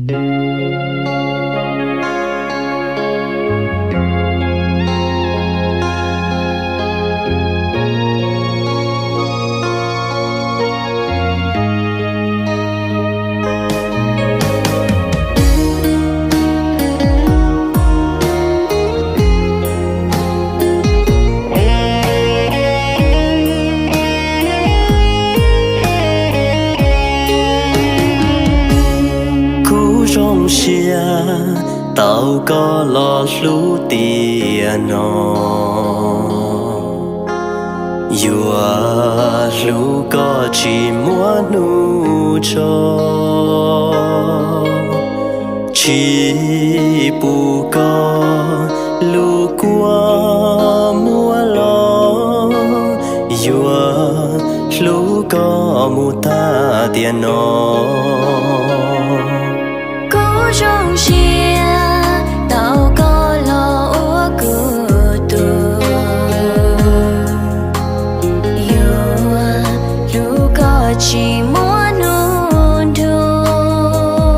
Kuv zoo siab tau koj los hlub tiam no, yuav hlub koj tsis muaj hnub tso, tsis pub koj lub kua muab los, yuav hlub koj mus tag tiam no. Kuv zoo siab tau koj los ua kuv tug, yuav hlub koj tsis muaj hnub nrug,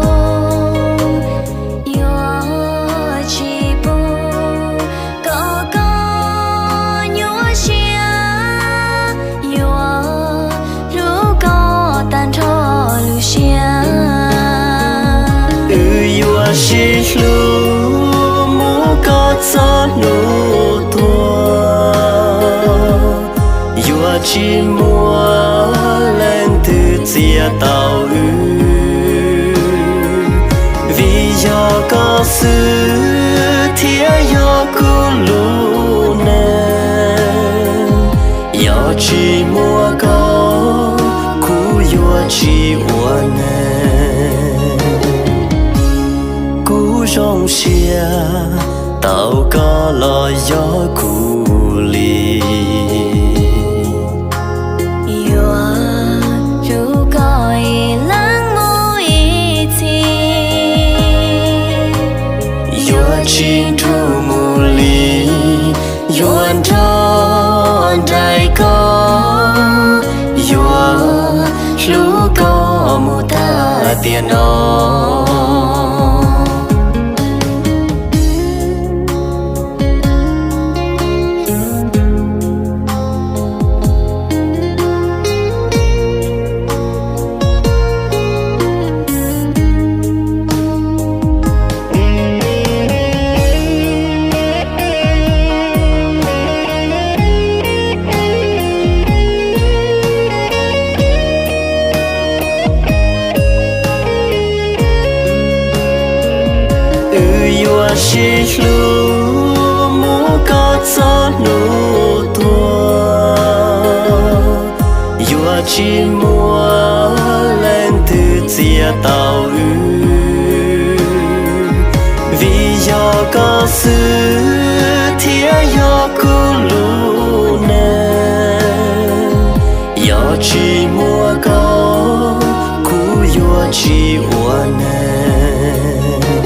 yuav tsis pub kom koj nyuaj siab, yuav hlub koj tag nrho lub siab. Wb yuav sib hlub mus kom txog hnub tuag, yuav tsis muaj leej twg txiav tau wb, vim yog koj xwb thiaj yog kuv lub neej. Yog tsis muaj koj, kuv yuav tsis ua neeg. Kuv zoo siab tau koj los yog kuv li, yuav hlub koj ib leeg mus ib txhis, yuav tsis nrug mus li, yuav nrog nraim koj, yuav hlub koj mus tag tiam no. Wb yuav sib hlub mus kom txog hnub tuag, yuav tsis muaj leej twg txiav tau wb, vim yog koj xwb thiaj yog kuv lub neej. Yog tsis muaj koj, kuv yuav tsis ua neeg.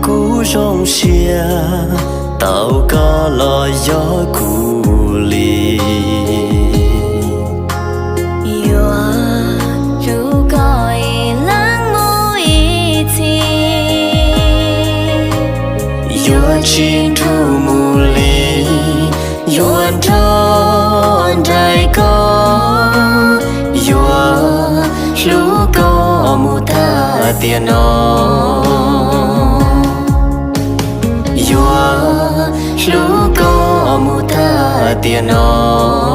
Kuv zoo siab tau koj los yog kuv li, yuav hlub koj ib leeg mus ib txhis, yuav tsis nrug mus li, yuav nrog nraim koj, yuav hlub koj mus tag tiam no, yuav hlub koj mus tag tiam no.